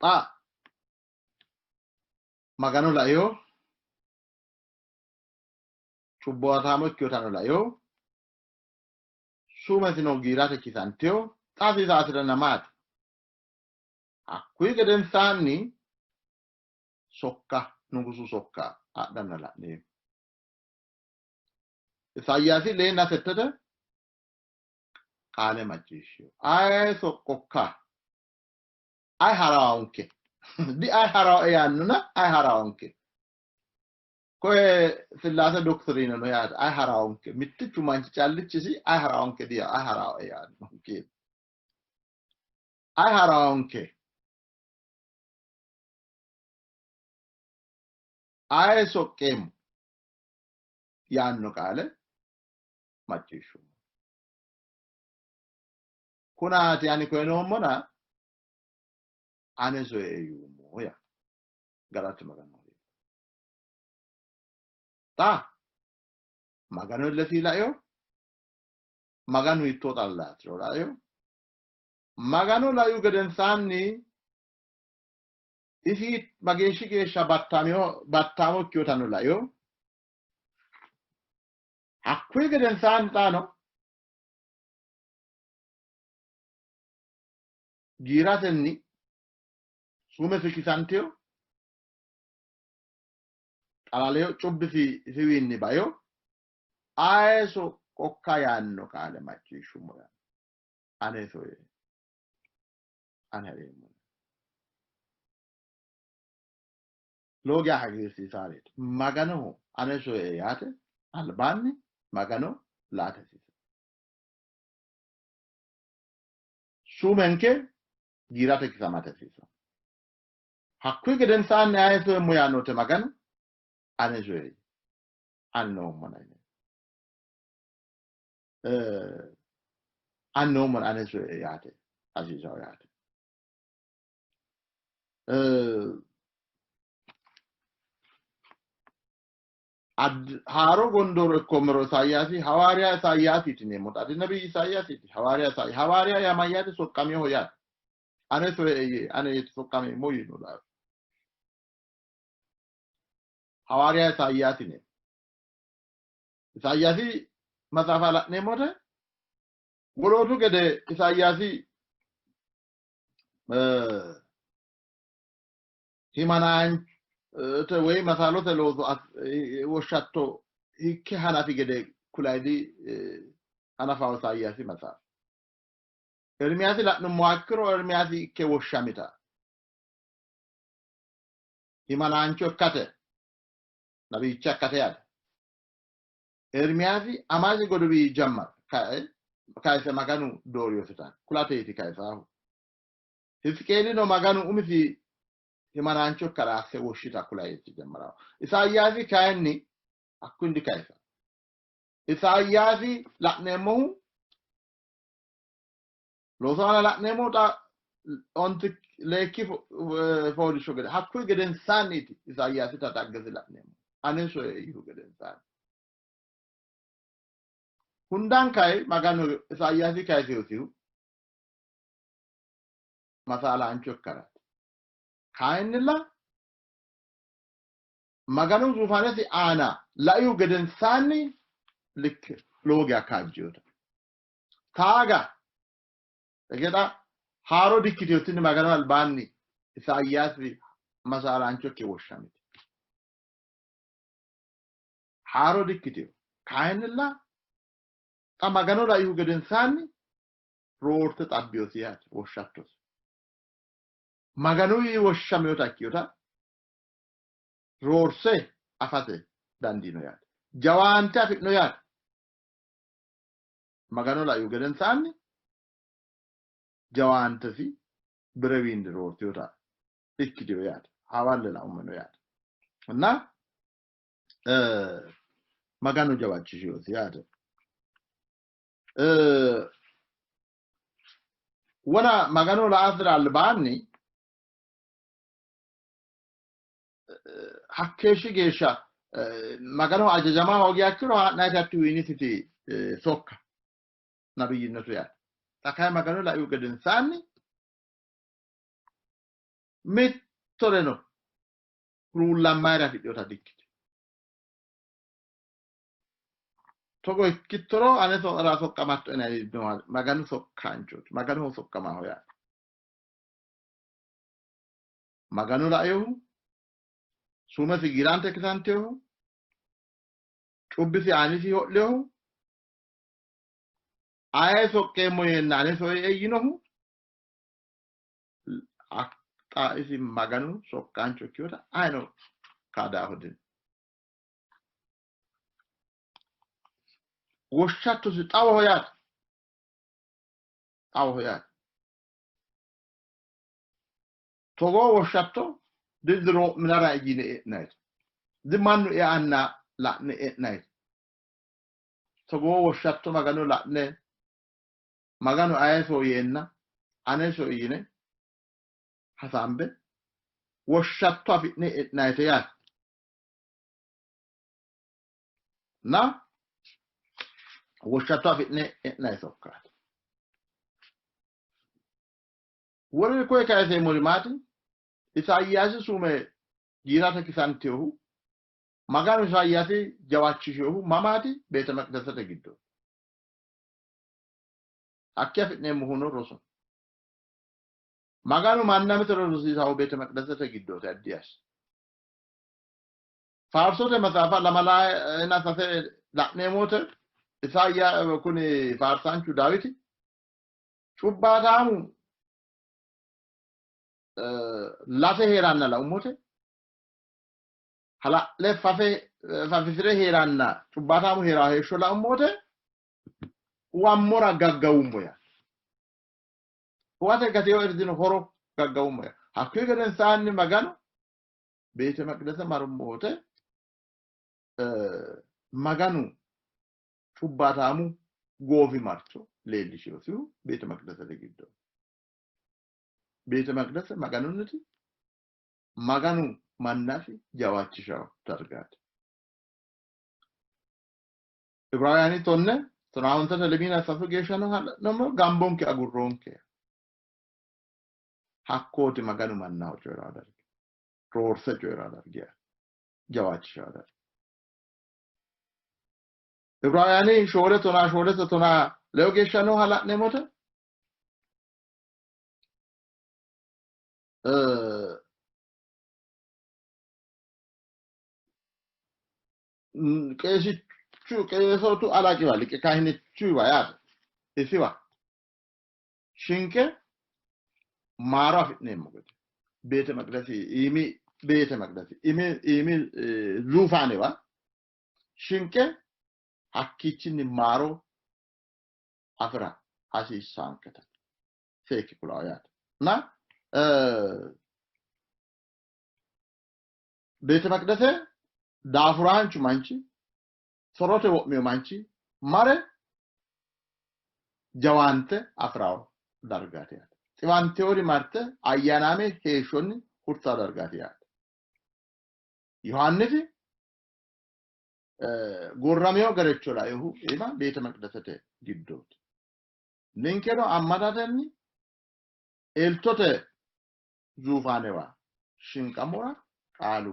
Speaker 2: Xa Maganu laeo cubboataamo ikkinotano laeo suumesino giirate kisanteyo xa hasiisaasiranna maati? Hakkuyi gedensaanni sokka nugusu sokka adhanna la'neemmo. Isayaasi leenna settete qaale macciishshino. Aye soqqokka? Aye harawonke? Di aye harawoe yaannona aye harawonke? Koye Sillaase dokitiriine no yaate. Aye harawonke? Mittichu manchi callichisi aye harawonke diya aye harawoe yaanno. Aye harawonke? Aye soqqeemmo yaanno qaale macciishshummo. Kunaati ani koye noommona ane soye yuummo yaa galatu Maganoho. Xa Maganu illesi laeo, Maganu hiittoo xallaatiro laeo, Maganu laihu gedensaanni isi mageeshshi geeshsha battaamo ikkinotano laeo, hakkuyi gedensaanni xaano giiratenni suumesi kisantino, xalaleo cubbisi isiwiinni baeo, aye soqqokka yaanno qaale macciishshummo yaanno. Ane soye ane hareemmo. Lowo geya hagiirsiisaareeti. Maganoho ane soye yaate albaanni Magano laate hasiisanno. Suumenke giirate kisamate hasiisanno. Hakkuyi gedensaanni aye soyemmo yaannote Maganu ane soye ani noommona yine. Ani noommona ane soye yaate hasiisanno yaate. Haaro gondooro ikkoommero Isayaasi hawaariya Isayaasiiti yineemmo. Xa nabiy Isayaasiiti hawaariya Isayaasi. Hawaariya yaa mayyaate? Soqqamiyoho yaate. Ane soye yee ane soqqameemmo yiino daafira. Hawaariya Isayaasi yineemmo. Isayaasi maxaafa la'neemmo wote wolootu gede Isayaasi himanaanchote woy masaalote looso woshshatto hikke hanafi gede kulayidi hanafawo Isayaasi maxaafa. Ermiyaasi la'nummoha ikkiro Ermiyaasi ikke woshshamita himanaancho ikkate nabiyicha ikkate yaate. Ermiyaasi amasi godowi jammar kae kayise Maganu dooriyosita kulateeti kayisaahu. Hiziqeelino Maganu umisi himanaancho ikkara asse woshshita kulayeeti jammarahu. Isayaasi kayinni hakkundi kayisa. Isayaasi la'neemmohu loosu aana la'neemmohu xa onti leekki fooliishsho gede hakkuyi gedensaanniiti Isayaasita xaggesi la'neemmo. Ane soye yiihu gedensaanni. Hundan kayi Maganu Isayaasi kayisewosihu masaalaancho ikkaraati. Kayinnilla Maganu zuufaanesi aana laihu gedensaanni likke lowo geya kaajjiyota. Taaga egexa haaro dikkitinotinni Maganu albaanni Isayaasi masaalaancho ikke woshshamiti. Haaro dikkitino. Kayinnilla xa Magano laihu gedensaanni roorte xabbiyosi yaate woshshattosi. Maganuyi woshshaminota ikkinota roorse afate dandiino yaate. Jawaante afi'no yaate. Magano laihu gedensaanni jawaantesi birewiinni roortinota ikkitino yaate. Hawalle laummeno yaate. Na Maganu jawaachishinosi yaate. Wona Magano la''asira albaanni hakkeeshshi geeshsha Maganoho ajajama hoogiha ikkiro haa'nayiti hatti uyinisiti sokka nabiyyinnatu yaate. Xa kayi Magano laihu gedensaanni mittoreno huluullammayire afidhinota dikkitino. Togo ikkittoro ane so'ra soqqamattoena Maganu sokkaanchooti. Maganoho soqqamaho yaate. Maganu lainohu, suumesi giirante kisantinohu, cubbisi aanisi ho'linohu, aye soqqeemmo yeenna ane soye yiinohu, xa isi Maganu sokkaancho ikkinota ayino kaadaahu dino. Woshshattosi xawoho yaate. Xawoho yaate. Togoo woshshatto didiroo'minara yine e'nayite. Dimannu eanna la'ne e'nay. Togoo woshshatto Maganu la'ne Maganu ayeso yeenna aneso yine hasaambe woshshatto afi'ne e'nayte yaate. Na woshshatto afi'ne e'nay sokkaati. Woluri koye kayiseemmori maati? Isayaasi suume giirate kisantehu Maganu Isayaasi jawaachishinohu mamaati? Beete Meqdesete giddo. Hakki afi'neemmohuno roso. Maganu manna mitore rosiisahu Beete Meqdesete giddooti addi asse. Faarsote maxaafa lamalaayina sase la'neemmo wote Isayya kuni faarsaanchu Daawiti cubbaataamu late hee'ranna laummote hala'le fafe fafisire hee'ranna cubbaataamu hee'ra heeshsho laummote uwammora gaggawummo yaa uwate gateyo erdino horo gaggawummo yaa hakkuyi gedensaanni Maganu beete maqidese marummo wote Maganu cubbaataamu goofimarcho leellishinosihu beete maqidesete giddo. Beete maqidese Maganunniti Maganu mannasi jawaachishawo dargaati. Ibraawuyaani tonne tonaahontete lemiina sasu geeshshano ha'noommo gambonke agurroonke. Hakkooti Maganu mannaho coyi'raa dargi. Roorse coyi'raa dargi jawaachishaa dargi. Ibraawuyaani shoole tonaa shoolete tonaa leyo geeshsha nooha la'neemmote qeesichu qeesootu alaqiwa liqe kahinichuwa yaate isiwa shinqe maaro afi'neemmo gede beete maqidasi iimi beete maqidasi iimi zuufaanewa shinqe hakkiichinni maaro afira hasiissaanketa seekki kulawo yaate. Na beete maqidase daafuraanchu manchi sorote wo'miyo manchi mare jawaante afirawo dargaati yaate. Xiwanteori marte ayyaanaame heeshshonni hurtaa dargaati yaate. Yohaannisi gorrameyo gerecho laehu iima beete maqidasete giddooti. Ninkeno ammanatenni eltote zuufaanewa shinqammora qaalu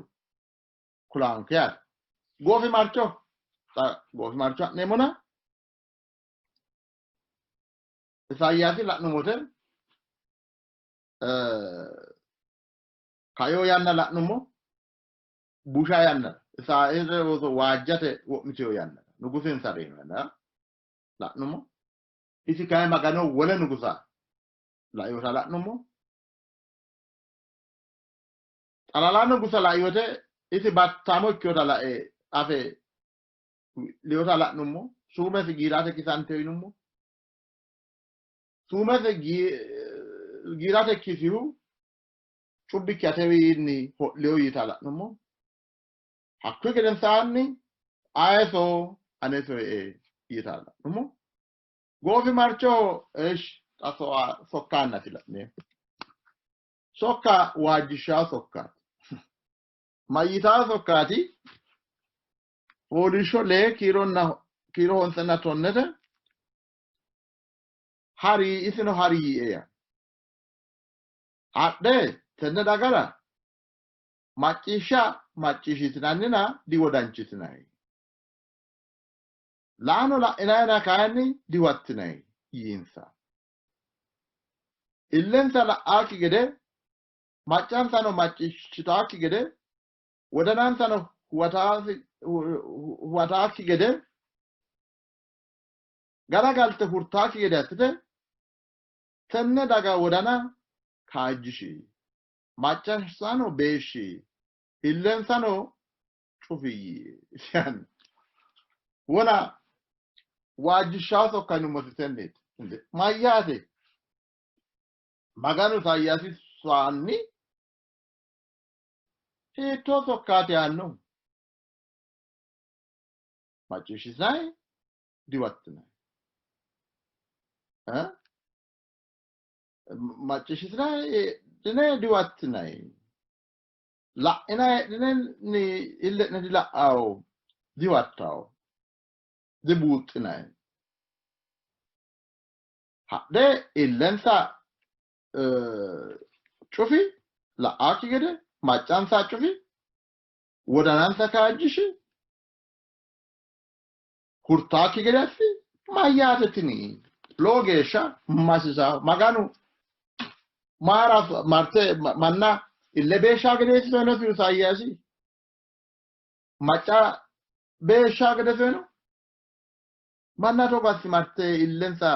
Speaker 2: kulaanke yaate. Goofimarcho xa goofimarcho ha'neemmona Isayaasi la'nummote kayo yanna la'nummo busha yanna Israeele ooso waajjate wo'mitino yanna nugusinsa reyino yanna la'nummo. Isi kayi Magano wole nugusa lainota la'nummo. Xalala nugusa lainote isi battaamo ikkinota lae afe liyota la'nummo. Suumesi giirate kisante yinummo. Suumesi giirate kisihu cubbikki atewiinni ho'liyo yiita la'nummo. Hakkuyi gedensaanni ayeso aneso ee yiita la'nummo. Goofimarchoho esh xa sokkaannati la'neemmo. Sokka waajjishshawo sokkaati. Mayyitaa sokkaati? Fooliishsho lee kiironna kiiro honsenna tonnete hari isino hari yiie yaa. Hadhe tenne dagara macciishsha macciishshitinannina diwodanchitinanni. Laano la'inayina kayinni dihuwattinanni yiinsa. Illensa la'aakki gede, maccansano macciishshitaakki gede, wodanansano huwataakki gede, garagalte hurtaakki gede assite tenne daga wodana kaajjishi, maccansano beeshshi, illensano cufi yaanno. Wona waajjishshawo sokka yinummoti tenneeti. Mayyaate? Maganu Isayaasi saanni hiittoo sokkaati yaannohu? Macciishshinanni diwattinanni. Macciishshinanni heedhine diwattinanni. La'inanni heedhinenni ille'ne dila'awo diwattawo dibuuxxinanni. Hadhe illensa cufi la'aakki gede maccansa cufi wodanansa kaajjishi hurtaakki gede assi. Mayyaate tini lowo geeshsha masisawo. Maganu mayra marte manna ille beeshshaa gede soyinosi Isayaasi, macca beeshshaa gede soyino manna togo assi marte illensa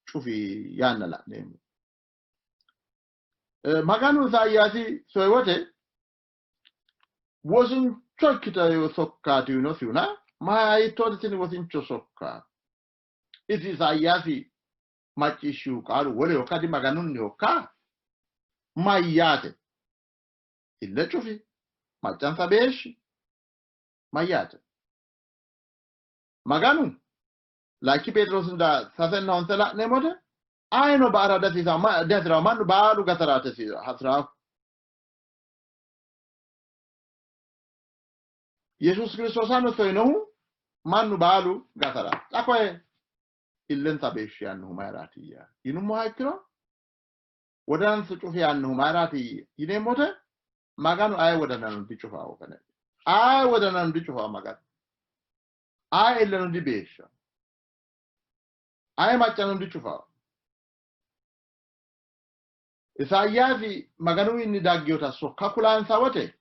Speaker 2: cufi yaanna la'neemmo. Maganu Isayaasi soyi wote wosincho ikkitino sokkaati yinosihuna ma hiittooti tini wosincho sokka? Isi Isayaasi macciishshihu qaalu woleho ka dimaganunniho ka? Mayyaate? Ille cufi, maccansa beeshshi, mayyaate? Maganu Layinki Pheexiroosinda 3 5 la'neemmote ayino ba'ara dihasi'ranno, mannu baalu gatara hasi'ranno. Yesuusi Kiristoosano soyinohu mannu baalu gatara. Xa koye illensa beeshshi yaannohu mayiraatiyya yinummoha ikkiro, wodanansa cufi yaannohu mayiraatiyya yineemmote Maganu aye wodanano dicufawo kane. Aye wodanano dicufawo Maganu. Aye illeno dibeeshshawo. Aye maccano dicufawo. Isayaasi Maganuwiinni dagginota sokka kulansa wote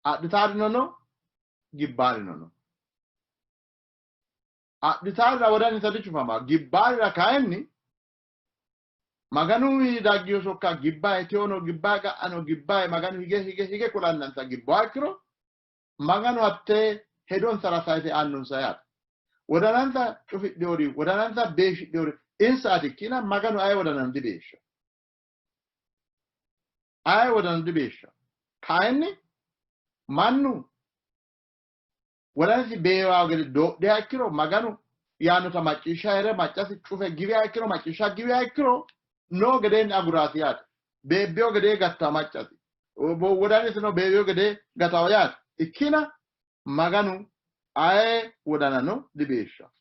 Speaker 2: adhitaarino no, gibbaarino no. Adhitaarira wodaninsa dicufama, gibbaarira kayinni Maganuwiinni daggino sokka gibbae tewono gibbae ga'ano gibbae Maganu hige hige hige kulannansa gibboha ikkiro Maganu hattee hedonsara sayise aannonsa yaate. Wodanansa cufidhinori, wodanansa beeshshidhinori insaati ikkiina Maganu aye wodanano dibeeshsha. Aye wodanano dibeeshsha. Kayinni mannu wodanisi beewawo gede doodhiha ikkiro Maganu yaannota macciishsha here maccasi cufe giwiha ikkiro macciishsha giwiha ikkiro noo gedeenni aguraasi yaate. Beebbiyo gedee gattawo maccasi. Wodanisino beewiyo gedee gatawo yaate. Ikkina Maganu aye wodanano dibeeshsha.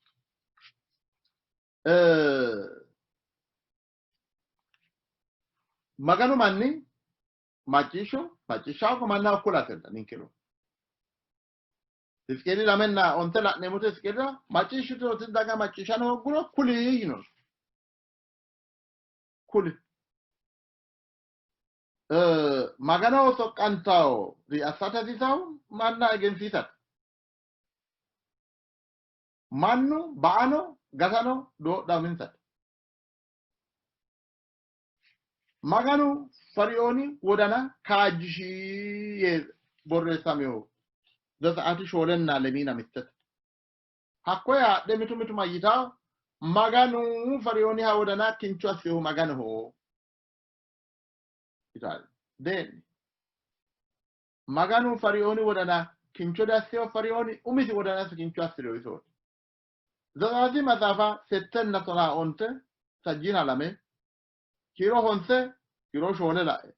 Speaker 2: Maganu manni macciishsho macciishshaho mannaho kulatella ninkeno. Hizqi'eeli 2 5 la'neemmote Hizqi'eelira macciishshitino daga macciishshano hoogguro kuli yino. Kuli. Maganoho soqqantawo assate hasiisahu manna egensiisate. Mannu ba'ano gatano doodha uminsate. Maganu Feriooni wodana kaajjishi yee borreessaminohu Zesaati 4 45. Hakkoye haadhe mitu mitu mayyitawo Maganu Feriooniha wodana kincho assinohu Maganoho yitawo. Dee'ni. Maganu Feriooni wodana kincho diassino, Feriooni umisi wodanasi kincho assino isooti. Zesaati maxaafa 6 15 sajjina 2 kiiro 9 kiiro 4 la'e.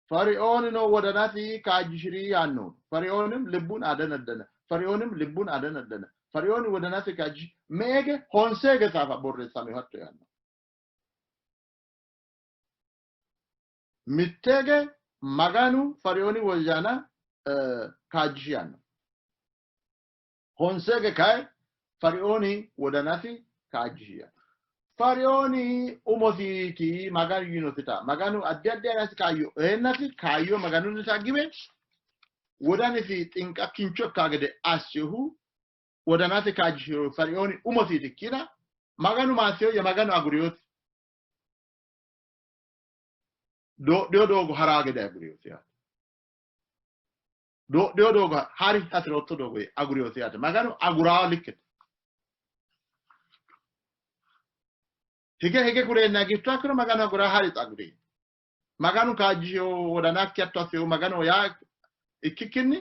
Speaker 2: Ferioonino wodanasi kaajjishiri yaanno. Ferioonим ልቡን አደነደነ። Ferioonим ልቡን አደነደነ። Feriooni wodanasi kaajjishi meege honseege saafa borreessame hatto yaanno. Mitteege Maganu Feriooni wodana kaajjishi yaanno. Honseege kayi Feriooni wodanasi kaajjishi yaanno. Feriooni umosiiti Maganu yiinosita Maganu addi addi aanasi kaayyo eennasi kaayyo Maganunnita giwe wodanisi xinqa kincho ikkaa gede assinohu wodanasi kaajjishiro Feriooni umosiiti ikkina Maganu maassiyoyya Maganu aguriyosi doodhiyo doogo haraa gede aguriyosi yaate. Doodhiyo doogo hari hasirootto doogo aguriyosi yaate. Maganu aguraa likkete. Hige hige kuleenna gitto akkiro Maganu aguraa hari aguri. Maganu kaajjishiyo wodanakki hatto assiyo Maganu yaa ikkikkinni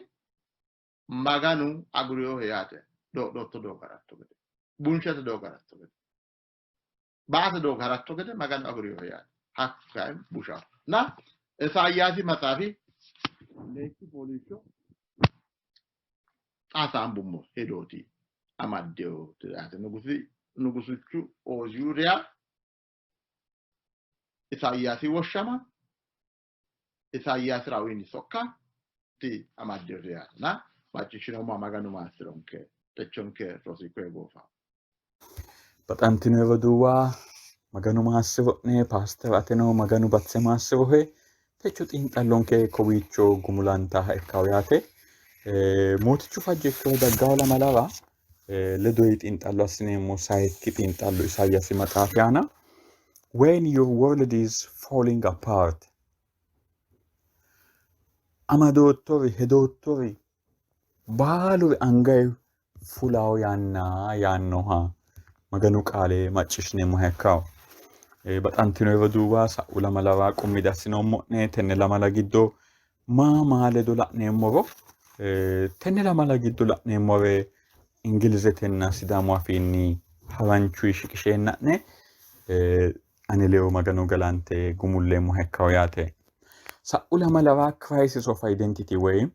Speaker 2: Maganu agurinohe yaate. Doodhootto doogo haratto gede, bunshete doogo haratto gede, baate doogo haratto gede Maganu agurinohe yaate. Hakku kayinni bushaho. Na Isayaasi maxaafi leekki fooliishsho xa hasaambummo hedooti amaddewote yaate. Nugusichu Ooziyu reya, Isayaasi woshshama, Isayaasira uyini sokka ti amaddewote yaate. Na macciishshinoommoha Maganu maassi'ronke. Techonke rosi koye goofa.
Speaker 1: Baxantino roduuwa Maganu maassi'ro'ne. Paaster ateno Maganu batise maassi'rohe. Techo xiinxallonke kowiicho gumulantaha ikkawo yaate. Mootichu fajjo ikkiro daggawo lamalara ledoyi xiinxallo assineemmo sayikki xiinxallo Isayaasi maxaafi aana When your world is falling apart, amadoottori hedoottori baaluri angayi fulawo yanna yaannoha Maganu qaale macciishshineemmoha ikkawo. Baxantino roduuwa sa'u lamalara qummi assinoommo'ne. Tenne lamala giddo maa maa ledo la'neemmoro, tenne lamala giddo la'neemmore Ingilizetenna Sidaamu afiinni haranchuyi shiqisheenna'ne ani leyo Maganu galante gumulleemmoha ikkawo yaate. Sa'u lamalara crisis of identity woyi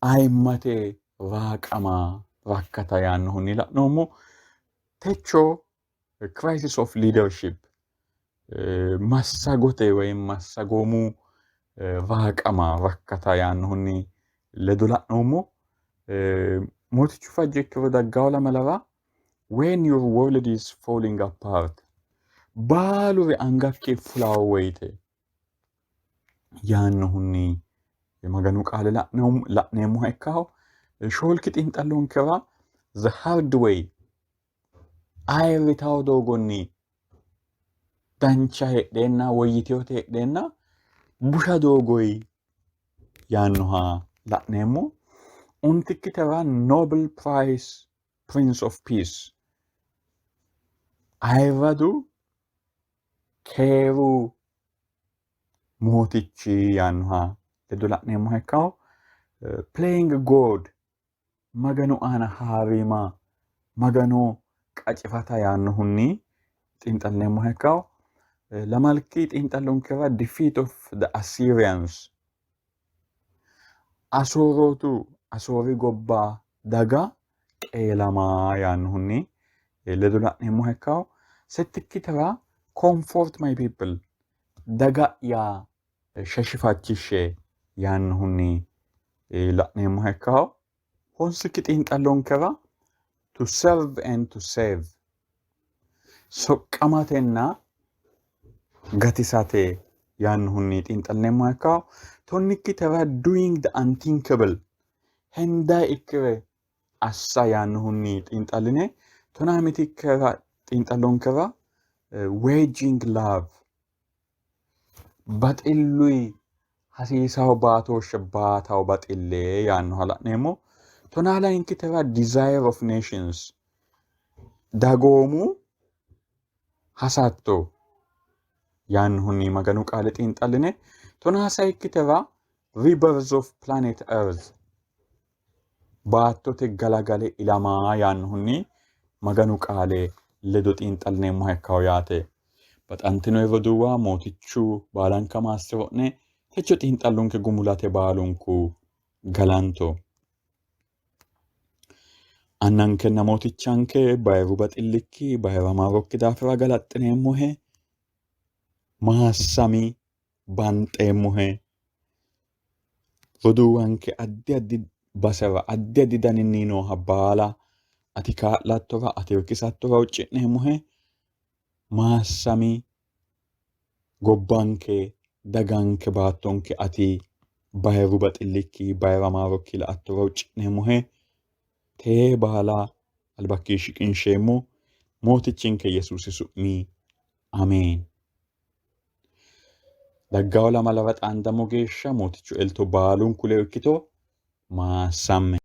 Speaker 1: ayimmate raaqama rakkata yaannohunni la'noommo. Techo crisis of leadership, massagote woyi massagoomu raaqama rakkata yaannohunni ledo la'noommo. Mootichu fajjo ikkiro daggawo lamalara when your world is falling apart, baaluri angakki fulawo woyite yaannohunni Maganu qaale la'neemmoha ikkaho. Shoolki xiinxallonkera the hard way, ayirritawo doogonni dancha heedheenna woyyiteyote heedheenna busha doogoyi yaannoha la'neemmo. Untikkitera Nobel Prize Prince of Peace, ayirradu keeru mootichi yaannoha ledo la'neemmoha ikkaho. Playing God, Maganu aana haariima, Magano qacifata yaannohunni xiinxalleemmoha ikkaho. Lamalki xiinxallonkera Defeat of the Assyrians, Asoorootu Asoori gobba daga qeelama yaannohunni ledo la'neemmoha ikkaho. Settikkitera Comfort my people, daga'ya sheshifachishshe yaannohunni la'neemmoha ikkaho. Honsikki xiinxallonkera To serve and to save, soqqamatenna gatisate yaannohunni xiinxalleemmoha ikkaho. Tonnikkitera Doing the unthinkable, hendayi ikkire assa yaannohunni xiinxalline, tonaa mitikkera xiinxallonkera Waging love, baxilluyi hasiisawo baatooshshe baatawo baxille yaannoha la'neemmo. Tonaa layinkitera Desire of Nations, dagoomu hasatto yaannohunni Maganu qaale xiinxalline, tonaa sayikkitera Rebirth of Planet Earth, baattote galagale ilama yaannohunni Maganu qaale ledo xiinxallineemmoha ikkawo yaate. Baxantino roduuwa, Mootichu baalanka maassi'ro'ne. Techo xiinxallonke gumulate baalunku galanto. Annankenna Mootichanke bayiru baxillikki, bayira maarokki daafira galaxxineemmohe. Maassami, banxeemmohe. Roduuwanke addi addi basera addi addi daninni nooha baala ati kaa'lattora, ati irkisattora huucci'neemmohe. Maassami, gobbanke, daganke, baattonke ati bayiru baxillikki, bayira maarokki la''attora huucci'neemmohe. Tee baala albakki shiqinsheemmo Mootichinke Yesuusi su'mi Ameen. Daggawo lamalara xaandammo geeshsha Mootichu elto baalunku ledo ikkito. Maassamme.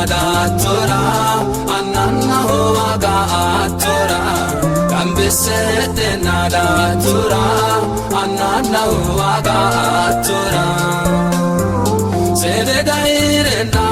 Speaker 3: Nadattora annannaho agattora gambissete nadattora annannaho agattora seede dayire.